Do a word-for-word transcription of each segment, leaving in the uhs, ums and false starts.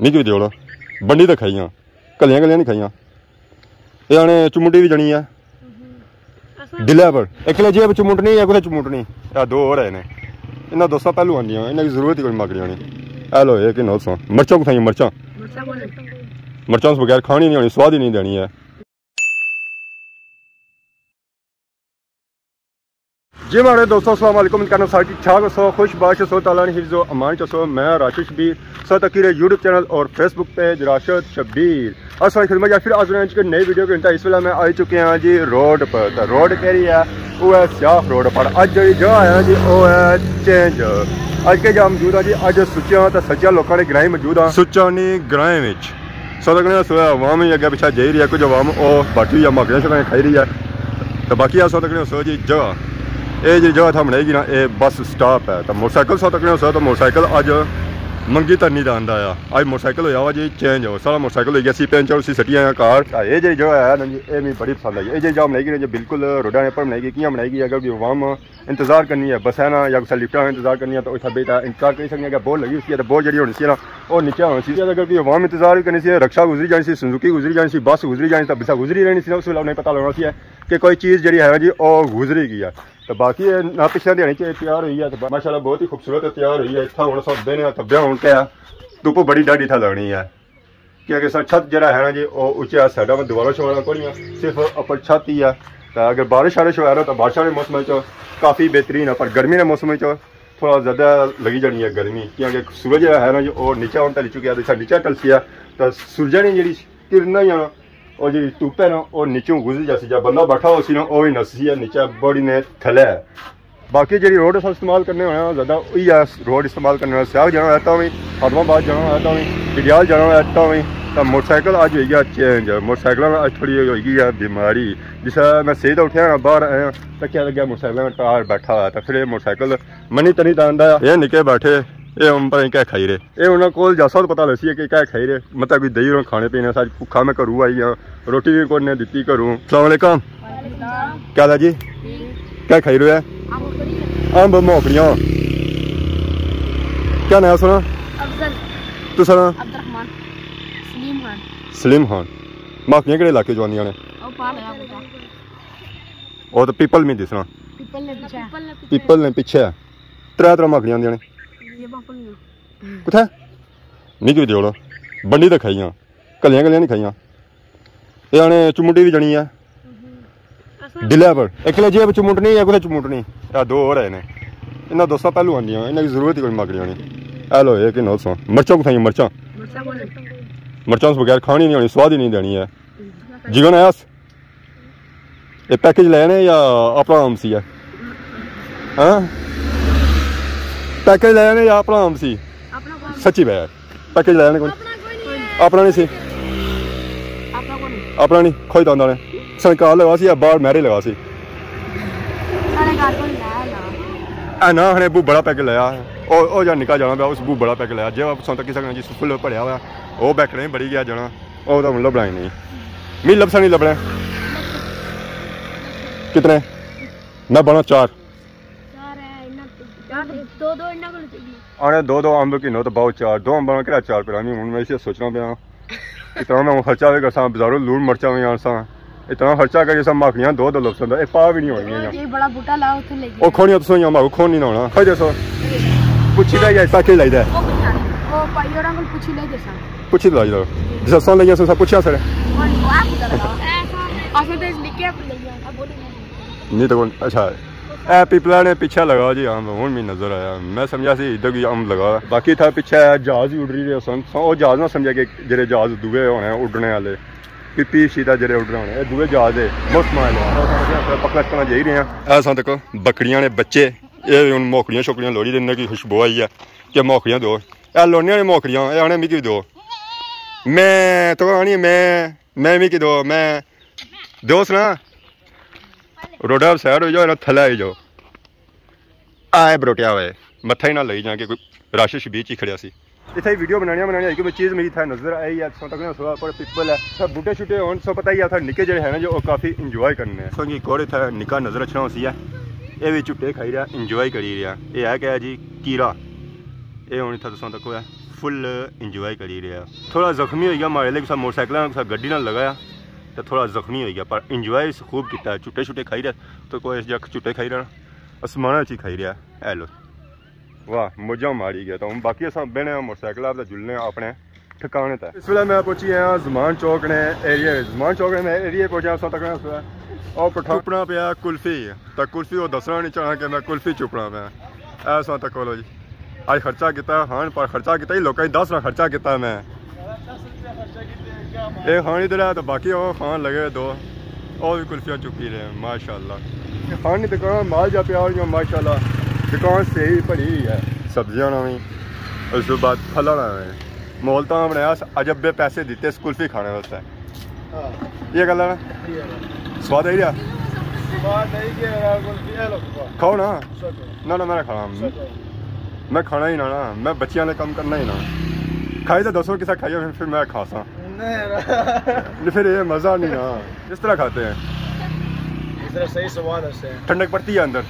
نکی دیوڑا، بنڈی تے کھائیاں، کلیاں کلیاں نہیں کھائیاں۔ اے آنے چمٹی بھی جنی ہے۔ دلے پر۔ اکلے جیب چمٹنی یا کتھے چمٹنی؟ اے دو ہور آئے نے۔ انہاں دوستاں پہلو آندیاں، انہاں کی ضرورت ہی کوئی مکڑی ہونی۔ اے لو، اے کہ نو سو۔ مرچاں کتھائیاں، مرچاں۔ مرچاں اس بغیر کھانی نہیں ہونی، سواد ہی نہیں دینی ہے۔ جی ماڑے دوستو، السلام علیکم۔ امید کرنا سارے ٹھیک ٹھاک ہسو، خوش باش ہسو، تعالیٰ نے حفظ و امان چ ہسو۔ میں راشد شبیر، سو تکی رہے یوٹیوب چینل اور فیس بک پیج راشد شبیر۔ اساں خدمت یا پھر آج انہاں کی نئی ویڈیو کے انتہا۔ اس ویلے میں آئی چکے ہاں جی روڈ پر۔ تے روڈ کہڑی ہے؟ وہ ہے سیاف روڈ پر۔ اج جڑی جگہ ہے نا جی، وہ ہے چینج۔ اج کے جا موجود ہاں جی، اج سچیاں تے سچیاں لوکاں نے گرائیں موجود ہاں۔ سچانی گرائیں وچ سو تکنے سو عوام ہی اگے پچھے جائی رہی ہے، کچھ عوام او باٹھی یا ماکڑیاں شکڑیاں کھائی رہی ہے۔ تو باقی آ سو تکنے سو جی جگہ، اے جی جگہ تھا بنائی گی نا، اے بس سٹاپ ہے۔ تو موٹر سائیکل سو تکنے سو تو موٹر سائیکل اج منگی ترنی دا آندا آیا۔ اج موٹر سائیکل ہویا وا جی چینج ہو، سارا موٹر سائیکل ہوئی گیا سی پینچر، اسی سٹی آیا کار۔ تو اے جی جگہ ہے نا جی، اے می بڑی پسند آئی۔ اے جی جگہ بنائی گی نا جی، بالکل روڈاں نے پر بنائی گی، کیاں بنائی گی؟ اگر کوئی عوام انتظار کرنی ہے بسیں نا یا کسے لفٹاں نا انتظار کرنی ہے تو اتھا بیٹھا انتظار کری سکنے کہ بور لگی ہوئی سی تے بور جڑی ہونی سی نا، او نیچے ہونی سی۔ اگر کوئی عوام انتظار بھی کرنی سی، رکشہ گزری جانی سی، سنزوکی گزری جانی سی، بس گزری جانی سی، تے بساں گزری رہنی سی نا، اس ویلے انہیں پتہ لگنا سی کہ کوئی چیز جڑی ہے نا جی، او گزری گئی ہے۔ تو باقی اے نا پچھلے دیہاڑی چ تیار ہوئی ہے، تو ماشاءاللہ بہت ہی خوبصورت تیار ہوئی ہے۔ اتھا ہن اساں بینے آں، تبیا ہن کیا ہے، دھوپ بڑی ڈاڈھی تھا لگنی ہے۔ کیونکہ سر چھت جڑا ہے نا جی، او اچیا سائیڈاں میں دیواراں شواراں کونیاں، صرف اپر چھت ہی ہے۔ تے اگر بارش شارش ہویا نا، تو بارشاں نے موسم وچ کافی بہترین ہے، پر گرمی نے موسم وچ تھوڑا زیادہ لگی جانی ہے گرمی، کیونکہ سورج جڑا ہے نا جی، او نیچے ہن ٹلی چکیا، تے نیچے ٹلسی ہے، تے سورج نے جڑی کرناں ہی نا، او جڑی دھوپ ہے نا، او نیچوں گزری جاسی، جب بندہ بیٹھا ہو سی نا، او ہی نسی ہے نیچے، باڈی نے تھلے ہے۔ باقی جڑی روڈ اساں استعمال کرنے ہونے آں، زیادہ وہی ہے، روڈ استعمال کرنے ہونے آں۔ سیاگ جانا ہویا تاں وی، آدم آباد جانا ہویا تاں وی، ڈڈیال جانا ہویا تاں وی، تاں موٹر سائیکل اج ہوئی گیا چینج۔ موٹر سائیکلاں نا اج تھوڑی ہوئی گئی ہے بیماری۔ جس میں سیدھا اٹھیا نا، باہر آیا، تکیا لگیا موٹر سائیکل نا ٹائر بیٹھا ہوا ہے، تاں پھر یہ موٹر سائیکل منی تنی تاں آندا ہے۔ یہ نکے بیٹھے، یہ ہن پتہ نہیں کیا کھائی رہے۔ اے انہاں کول جاساں تو پتہ لگسی کہ کیا کھائی رہے۔ مطلب کوئی دئی انہاں کھانے پینے، ساج بھوکا میں گھروں آئی ہاں، روٹی بھی کوئی نے دتی گھروں۔ السلام علیکم۔ وعلیکم السلام۔ کیا حال ہے جی؟ ٹھیک۔ کیا کھائی رہے ہیں؟ امب۔ امب موکڑیاں۔ کیا نام سنا؟ افضل۔ تو سنا؟ عبد الرحمان۔ سلیم خان۔ سلیم خان۔ موکڑیاں کہڑے علاقے جو آندیاں نے؟ او پال ہے بوٹا۔ او تو پیپل میں دسنا۔ پیپل نے پیچھے۔ پیپل نے پیچھے۔ ترے ترے موکڑیاں آندیاں نے۔ یہ باپل نہیں۔ کتھے؟ نکی دیوڑا۔ بنڈی تے کھائیاں۔ کلیاں کلیاں نہیں کھائیاں۔ یہ آنے چمٹی بھی جنی ہے۔ دلے پر۔ اکلے جیب چمٹنی یا کتھے چمٹنی؟ اے دو ہور آئے نے۔ انہاں دوستاں پہلو آندیاں، انہاں کی ضرورت ہی کوئی مکڑی ہونی۔ اے لو، یہ کہ نو سو۔ مرچاں کتھائیاں مرچاں؟ مرچاں اس بغیر کھانی نہیں ہونی، سواد ہی نہیں دینی ہے۔ جیون آیا س-، یہ پیکج لے نے یا اپنا آم سی ہے؟ ہاں؟ پیکج لے نے یا اپنا آم سی؟ اپنا کون؟ سچی بے۔ پیکج لے نے کون؟ اپنا کوئی نہیں ہے۔ اپنا نہیں سی؟ اپنا کون ہے؟ اپنا نہیں، کھوئی دانداں نے۔ سنکار لگا سی یا باہر میرے لگا سی؟ سارے گھر کون لایا نا؟ اے نا، ہنے بو بڑا پیکج لایا۔ او، او جا نکا جانا پیا، اس بو بڑا پیکج لایا۔ جے آپ سن تک کسے جی فل پڑیا ہوا، او بیکھنے بڑی گیا جانا۔ او تاں ہن لبھنا ہی نہیں۔ می لبھسا نہیں لبھنا۔ کتنے؟ نہ بنا چار۔ چار ہے، انہاں، چار، دو، دو انہاں کول چاہیے۔ آنے دو، دو امب گھنو تو باؤ چار، دو امباں نا کہڑا چار پینا؟ ہن میں اسے سوچنا پیا۔ اتنا میں ہن خرچہ بھی کرساں، بازاروں لون مرچاں بھی آنساں۔ اتنا خرچہ کر جیسا ماکھنیاں دو، دو لبھساں دا، اے پا بھی نہیں ہونیاں۔ یہ بڑا بوٹا لاؤ، اتھوں لے او کھونی اتھوں یا ماکو کھونی نہ ہونا۔ کھوئی دسو۔ پوچھی لے یا پیکج لائی دے۔ او پوچھا۔ او پائی ہوراں کول پوچھی لے جیسا۔ پوچھی لائی دو۔ جس اساں لگیاں سو سب پوچھیا سر۔ اساں تے نکے لگیاں۔ نہیں تو کون، اچھا۔ اے پیپلا نے پیچھے لگا جی، ہاں، ہن میں نظر آیا۔ میں سمجھا سی ادھر کوئی امب لگا۔ باقی تھا پیچھے جہاز ہی اڈ رہی رہے سن۔ سو او جہاز نہ سمجھا کہ جڑے جہاز دوے ہونے اڈنے والے۔ پی پی شیدا جڑے اڈنے ہونے۔ اے دوے جہاز ہے۔ مفت مال ہے۔ پکڑا چکنا جائی رہے ہیں۔ اے ساں تک بکریاں نے بچے۔ اے ہن موکڑیاں شوکڑیاں لوڑی دے، انہاں کی خوشبو آئی ہے۔ کہ موکڑیاں دو۔ اے لونے نے موکڑیاں، اے آنے مکی دو۔ میں تو آنی میں، میں مکی دو، میں دوست نا۔ روڈا سائیڈ ہو جاؤ، نہ تھلے آئی جاؤ۔ آئے بروٹیا ہوئے، متھا ہی نہ لگی جاں کہ کوئی راشش بیچ ہی کھڑیا سی۔ اتھے ویڈیو بنانیاں بنانیاں، ایک میں چیز میری تھا نظر آئی ہے، سو تک نہ سو پر پیپل ہے۔ سب بوٹے شوٹے ہون، سو پتہ ہی ہے، تھا نکے جڑے ہیں نا جو، او کافی انجوائے کرنے ہیں۔ سو جی کوڑے تھا نکا نظر اچھنا ہو سی ہے۔ اے بھی چٹے کھائی رہا، انجوائے کری رہا۔ اے ہے کہ جی کیرا۔ اے ہون اتھا تساں تک ہویا۔ فل انجوائے کری رہیا۔ تھوڑا زخمی ہوئی گیا، ماڑے لے کسا موٹر سائیکل نال، کسا گڈی نال لگایا، تے تھوڑا زخمی ہوئی گیا، پر انجوائے اس خوب کیتا۔ چٹے شٹے کھائی رہیا، تو کوئی اس جا چٹے کھائی رہنا۔ اسمانہ چی کھائی رہیا۔ اے لو، واہ، موجاں ماری گیا۔ تو ہن باقی اساں بہنے آں موٹر سائیکل تے جلنے آں اپنے ٹھکانے تے۔ اس ویلے میں پہنچی آیا زمان چوک نے ایریے وچ۔ زمان چوک نے ایریے پہنچا، اساں تکنا اس ویلے او پٹھا چپنا پیا کلفی۔ تے کلفی او دسنا نہیں چاہنا کہ میں کلفی چپنا پیا۔ ایسا تک لو جی، اج خرچہ کیتا ہے خان، پر خرچہ کیتا ہی لوکاں ہی دس نہ خرچہ کیتا ہے میں۔ اے خان ادھر ہے تو باقی او خان لگے دو، او بھی کلفیاں چکی رہے ہیں، ماشاءاللہ۔ اے خان نی دکان مال جا پیا اور جو ماشاءاللہ دکان صحیح بھری ہوئی ہے۔ سبزیاں نہ ہوئی، اس کے بعد پھلاں نہ ہوئے۔ مول تاں بنایا، اج ابے پیسے دیتے اس کلفی کھانے واسطے۔ ہاں۔ یہ گل ہے نا؟ یہ ہے۔ سواد آئی گیا؟ سواد آئی گیا یار، کلفی ہے لوگ۔ کھاؤ نا۔ شکر۔ نہ، نہ، میں نہ کھانا۔ شکر۔ میں کھانا ہی نہ نا، میں بچیاں نے کم کرنا ہی نہ۔ کھائی تو دسو کسا کھائی، پھر، پھر میں کھا ساں۔ نہیں یار۔ نہیں، پھر یہ مزہ نہیں نا۔ اس طرح کھاتے ہیں۔ اس طرح صحیح سواد ہے۔ ٹھنڈک پڑتی ہے اندر۔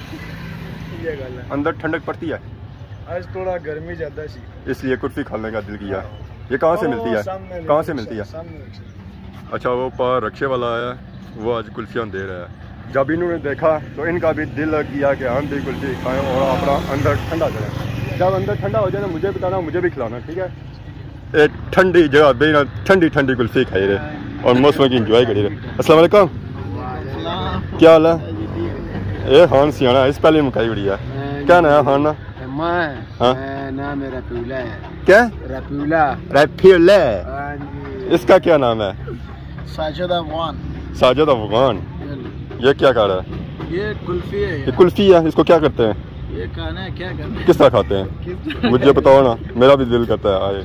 یہ گل ہے۔ اندر ٹھنڈک پڑتی ہے۔ آج تھوڑا گرمی زیادہ سی۔ اس لیے کلفی کھانے کا دل کیا۔ ہاں۔ یہ کہاں سے ملتی ہے؟ کہاں سے ملتی ہے؟ سامنے۔ اچھا، وہ پار رکشے والا آیا، وہ آج کلفیاں دے رہا ہے۔ جب انہوں نے دیکھا تو ان کا بھی دل کیا کہ ہم بھی کلفی کھائیں اور اپنا اندر ٹھنڈا کریں۔ جب اندر ٹھنڈا ہو جائے نا، مجھے بتانا، مجھے بھی کھلانا، ٹھیک ہے؟ اے ٹھنڈی جگہ بہنا، ٹھنڈی ٹھنڈی کلفی کھائی رہے اور موسم کی انجوائے کری رہے۔ السلام علیکم۔ کیا حال ہے؟ اے خان سیانا، اس پہلے مکائی بڑی ہے۔ کیا نام ہے خان نا؟ میں، ہاں۔ میں نام ہے رفیع اللہ ہے۔ کیا؟ رفیع اللہ۔ رفیع اللہ۔ ہاں جی۔ اس کا کیا نام ہے؟ ساجد افغان۔ ساجد افغان۔ بالکل۔ یہ کیا کھا رہا ہے؟ یہ کلفی ہے یہ یار۔ کلفی ہے، اس کو کیا کرتے ہیں؟ یہ کھانا ہے، کیا کرنا ہے؟ کس طرح کھاتے ہیں؟ کس طرح؟ مجھے بتاؤ نا، میرا بھی دل کرتا ہے، آئے۔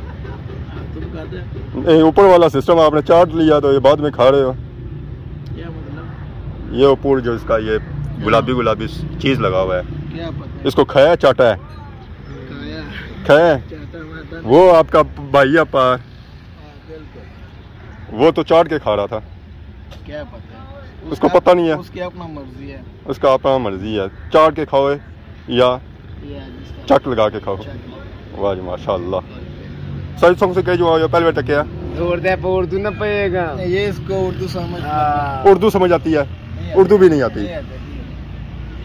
تم کھاتے ہیں؟ نہیں، اوپر والا سسٹم آپ نے چاٹ لیا تو یہ بعد میں کھا رہے ہو۔ کیا مطلب؟ یہ اوپر جو اس کا یہ گلابی گلابی چیز لگا ہوا ہے، کیا پتہ ہے؟ اس کو کھایا چاٹا ہے؟ کھایا۔ کھایا ہے؟ چاٹا ماٹا نہیں۔ وہ آپ کا بھائی آپا، ہاں، بالکل۔ وہ تو چاٹ کے کھا رہا تھا۔ کیا پتہ ہے؟ اس کو پتہ نہیں ہے۔ اس کی اپنا مرضی ہے۔ اس کا اپنا مرضی ہے، چاٹ کے کھاؤ یا چک لگا کے کھاؤ۔ واہ جی، ماشاءاللہ۔ سر، تم سے کہہ جو آؤ، پہلی بار تک کیا؟ زور دے پہ اردو نہ پئے گا۔ یہ اس کو اردو سمجھ ہاں۔ اردو سمجھ آتی ہے؟ نہیں آتی۔ اردو بھی نہیں آتی۔ نہیں آتی۔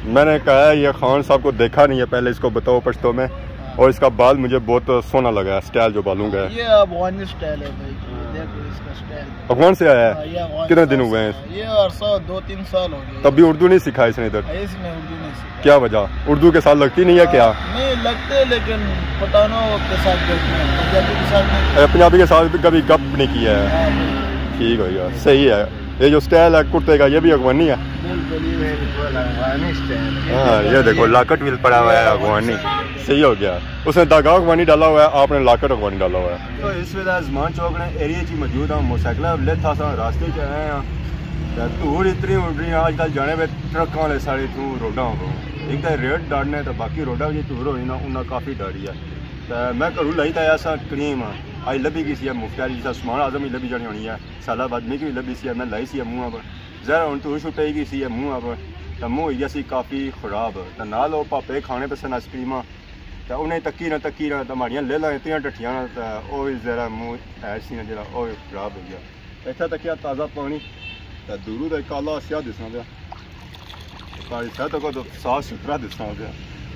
میں نے کہا ہے، یہ خان صاحب کو دیکھا نہیں ہے، پہلے اس کو بتاؤ پشتو میں۔ ہاں۔ اور اس کا بال مجھے بہت سونا لگا ہے، سٹائل جو بالوں کا ہے۔ یہ افغانی سٹائل ہے بھائی، یہ دیکھو اس کا سٹائل۔ افغان سے آیا ہے؟ ہاں، یہ افغان سے آیا۔ کتنے دن ہوئے ہیں؟ یہ عرصہ دو تین سال ہو گئے۔ تب بھی اردو نہیں سکھا اس نے ادھر؟ اس نے اردو نہیں سکھا۔ کیا وجہ؟ اردو کے ساتھ لگتی نہیں ہے کیا؟ نہیں لگتے، لیکن پٹھانوں کے ساتھ لگتے ہیں، پنجابی کے ساتھ نہیں۔ اے، پنجابی کے ساتھ بھی کبھی گپ نہیں کیا ہے۔ ہاں، بالکل۔ ٹھیک ہو گیا، صحیح ہے۔ یہ جو سٹائل ہے کرتے کا، یہ بھی افغانی ہے۔ بالکل، یہ بالکل افغانی سٹائل ہے۔ ہاں، یہ دیکھو، لاکٹ بھی پڑا ہوا ہے افغانی۔ صحیح ہو گیا، اس نے دھاگا افغانی ڈالا ہوا ہے، آپ نے لاکٹ افغانی ڈالا ہوا ہے۔ تو اس ویلے زمان چوک نے ایریے چ موجود ہاں، موٹر سائیکل لیتا سا، راستے چ آئے ہاں۔ تے دھوڑ اتنی اڈ رہی ہے، اج کل جانے پہ ٹرکاں والے سارے اتھوں روڈاں کو۔ ایک تے ریٹ ڈاڑنے تے باقی روڈاں وچ دھوڑ ہوئی نا، انہاں کافی ڈاڑی ہے۔ تے میں گھروں لائی تے آیا سا کریم، اج لبھی گئی سی ہے مفت والی، جس طرح عثمان اعظم ہی لبھی جانی ہونی ہے، سالہ بعد میکی بھی لبھی سی ہے، میں لائی سی ہے منہ پر۔ ظاہر ہن دھوڑ چھٹائی گئی سی ہے منہ پر، تے منہ ہوئی گیا سی کافی خراب۔ تے نال او پاپے کھانے پسند آئس کریماں، تے انہیں تکی نہ تکی نہ، تے ماڑیاں لیلاں اتنیاں ڈٹھیاں نہ، تے او وی ذرا منہ ایسی نہ جڑا او وی خراب ہوئی گیا۔ اتھا تکیا تازہ پانی، تے دوروں تے کالا سیاہ دسنا پیا۔ پانی سا تکو تو صاف ستھرا دسنا پیا۔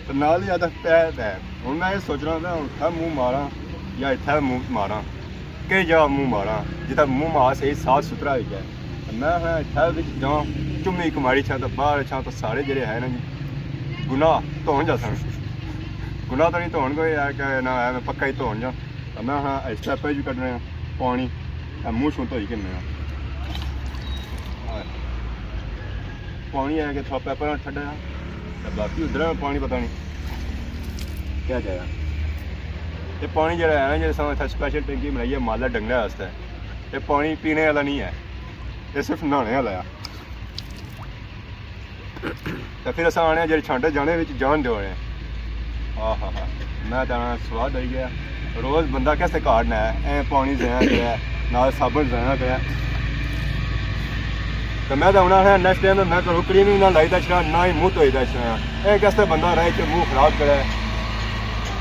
تے نال ہی آدھا پیر پیر۔ ہن میں اے سوچنا پیا، ہن اتھا منہ ماراں یا اتھا منہ ماراں؟ کئی جگہ منہ ماراں، جتھا منہ مار صحیح صاف ستھرا ہوئی جائے۔ تے میں آخنا اتھا وچ جاں، چمی کماری چھاں تے باہر چھاں تے سارے جڑے ہے نا جی، گناہ دھون جاسن۔ گناہ تو نہیں دھون کوئی ہے کہ نہ ہے، میں پکا ہی دھون جاں۔ تے میں آخنا اس طرح پہ جو کڈنے آں پانی، اے منہ شو دھوئی کنے آں۔ پانی ہے کہ تھوڑا پیپر نال ٹھڈا ہے، تے باقی ادھر پانی پتہ نہیں کیا جایا۔ یہ پانی جڑا ہے نا، جڑے ساں اتھا سپیشل ٹینکی بنائی ہے مالا ڈنگرے واسطے، یہ پانی پینے والا نہیں ہے، یہ صرف نہانے والا ہے۔ تے پھر اساں آنے جڑے چھانٹے جانے وچ جان دیو نے۔ آہا ہا، میں تے آنا سواد آئی گیا۔ روز بندہ کس تے گھر نہ ہے، اے پانی ضائع کرے، نال صابن ضائع کرے۔ تے میں تے ہن آخنا نیکسٹ ٹائم میں گھروں کریمنگ نہ لائی تے اچھنا، نہ ہی منہ دھوئی تے اچھنا۔ اے کس تے بندہ رہ کے منہ خراب کرے۔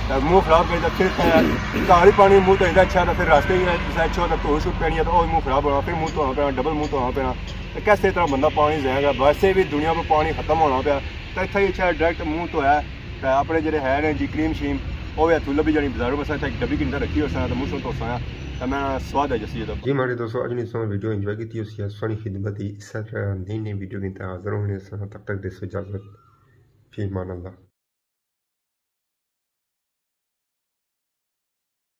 تے منہ خراب کری تے پھر اتھے گھر ہی پانی منہ دھوئی تے اچھا، تے پھر راستے ہی جسے اچھو تے دھوڑ شوڑ پینی ہے تے او وی منہ خراب ہونا، پھر منہ دھونا پینا، ڈبل منہ دھونا پینا۔ تے کیسے طرح بندہ پانی زیادہ، ویسے وی دنیا کو پانی ختم ہونا پیا، تے اتھے ہی اچھا ڈائریکٹ منہ دھویا۔ تے اپنے جڑے ہے نے جی کریم شریم، او وی اتھوں لبھی جانی بازاروں، بس اتھے ایک ڈبی کندا رکھی ہوساں تے منہ شو دھوساں، تے میں سواد ہے جسی دا۔ جی ماڑے دوستو، اج نی تساں ویڈیو انجوائے کیتی ہوسی، سوہنی خدمت ہی، اس طرح نئی نئی ویڈیو کی حاضر ہونے ساں، تب تک دیسو اجازت، فی امان اللہ۔